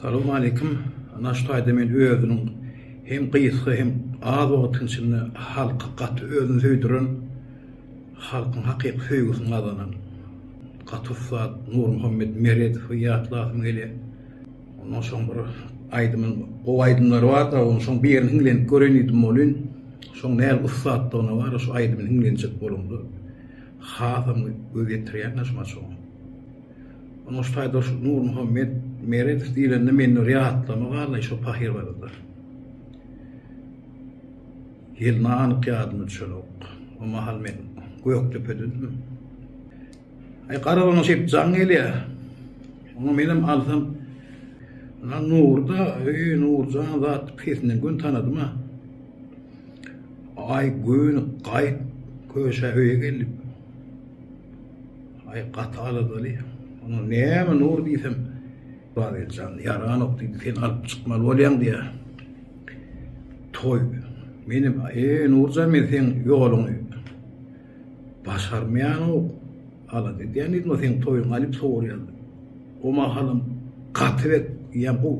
Salowmaleýkim. Ana şu taýda men özüniň hem gysga hem az wagtyň içinde halka gaty özüni söýdüren, halkyň hakyky söýgüsini gazanan gaty ussat Nurmuhammet Meredowy ýatlasym gelýär. Ondan soň bir aýdymyň gowy aýdymlary barda, onuň şoň birini hiňlenip gören idim welin, şoň näl ussatdygyna bar şu aýdymyny hiňlenjek bolanda hasam göz ýetirýän-de şuňa şoňa. Onuň şu taýda şu Nurmuhammet Meredow diýlende mende bir ýatlama galdy şo pahyr barada. Ýylyny anyk ýadyma düşenok. O mahal men Gökdepededim. Aý garaz onuň şeýdip jaň gelýär. Oňa menem alsam Lan Nurda, eý Nurjan zat diýip sesinden göni tanadym-a. Aý göni gaýt köşä öýe gel diýip. Aý gaty aladaly. Oňa näme Nur diýsem, Bazeljan ýaranok diýdi, sen alyp çykmaly bolýaň diýýär. Toý. Menem, eý Nurjan men seň ýoluňy başarmaýanok, alada edýän diýdim, seň toýuňy alyp sowurýan. O mahalam gaty bet diýýän bu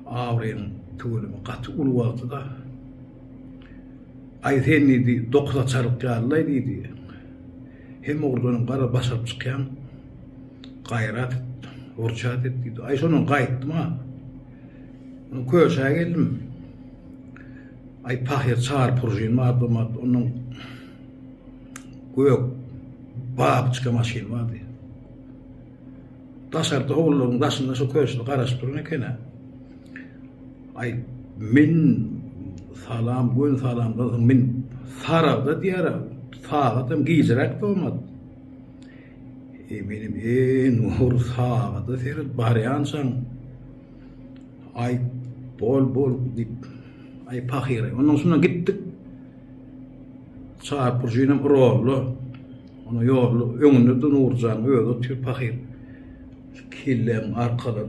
abraýyň tüweleme gaty uly wagty-da. Aý sen diýdi, dokuzaçarlyk ýalylaý diýdi. Hemme ugurdanam gara başaryp çykýaň. Gaýrat et, wurçat et diýdi. Aý şondan gaýtdym-a. Ondan Köşä geldim. Aý pahyr Çary pružin bardy o wagt. Ondan gök babyçka maşyn bardy. Daşarda howlularyň daşynda şo Köşüde garaşyp duran eken-ä. Aý men salam gön salamdan soň men Saragda diýýär-ä, sagatam gijräk dogmaz. E menem eý Nur sagada seret barýançaň aý bol bol diýip aý pahyr ondan şundan gitdik. Çary purjynam rolly. Ona ýolly öňünde-de Nurjanyň özi otyr pahyr. Şu kelläm arkalar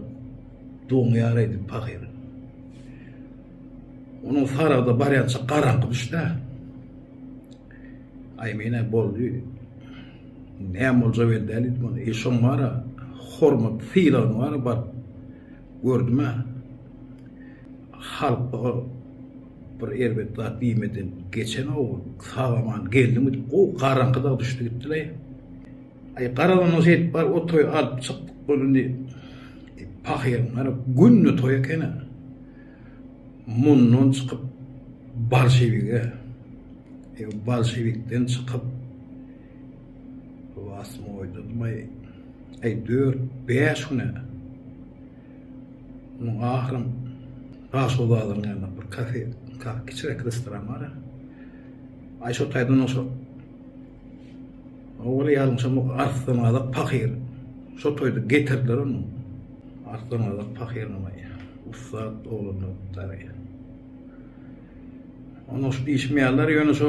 doňýar aýdyp pahyr. Onuň Saragda barýança garaňky düşdä. Aý men-ä boldy. Näme boljagy belli däl diýdim ony. E şoň bar-a hormat sylagyny bar-a baryp gördüm-ä. Halk bir erbet zat diýmeden geçen-ow sag-aman geldiňmi diýip gowy garaňky dagy düşdi gitdi-leý. Aý garaz ondan şeýdip baryp o toýy alyp çykdyk bol indi pahyryň gara günde toý eken-ä. Mundan çykyp bolşewige, bolşewikden çykyp wasmoýdadym-aý, aý dört-bäş gün-ä. Onuň ahyram Daşoguz bazarynyň ýanynda bir kafe, kafe kiçiräk restoran bar. Aý şo taýdan şo Owal ýalňyşamok Arslan Gazak pahyr şo toýda getirdiler ony. Arslan Gazak pahyryny aý ussat oglanlar dary. Onuň şu diýşim ýalylar ýöne şo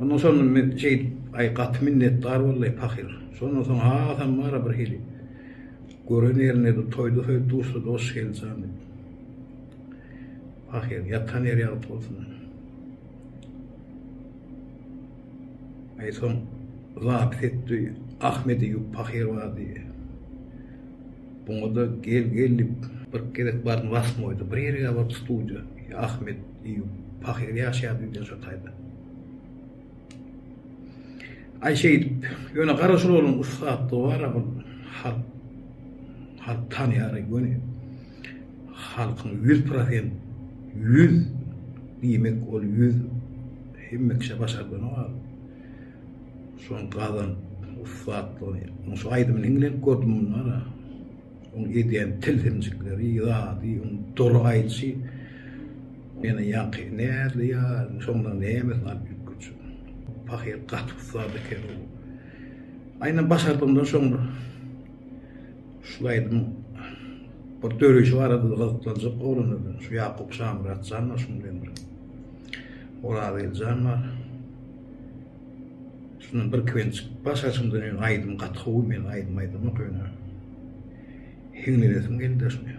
ondan soň men şeýdip aý gaty minnetdar boldy pahyr. Şondan soň hasam bar bir hili Gören ýerinde-de toýda söýüp duşsa doş geljan diýip. Pahyr, ýatan ýeri ýagty bolsun. Aý soň zapis etdi, Ahmet Eýýup pahyr bardy. Buňa-da gel gel diýip, bir gezek bardym Wasmoýda, bir ýere baryp studiýa, Ahmet Eýýup pahyr ýaşaýardy öýdýän şo taýda. Aý şeýdip, ýöne gara şul ogluň ussatlygy bar-a bul halk halk tanýar göni. Halkyň 100% 100 diýmek ol 100 hemme kişä başardanok al. Şoň gazan ussatlygyny, onuň şu aýdymyny hiňlenip gördüm mundan-a. Oň edýän tilsimjikleri, zady, oň dury aýdyşy ýene ýaňky näzli ýar, şoňdan nämesini alyp üýtgetjek. Pahyr gaty ussat eken o. Aýna başardygymdan şoň bir şul aýdymyň bir döreýşi barada gyzyklanjak oglanlar bilen şu Ýakup Şamyrat jan bar şuň bilen bir Orazgeljan bar. Şundan bir iki bent çykyp baş açymdan ýöne aýdym gaty gowy men aýdym aýdamok ýöne hiňlenesim geldi şuny.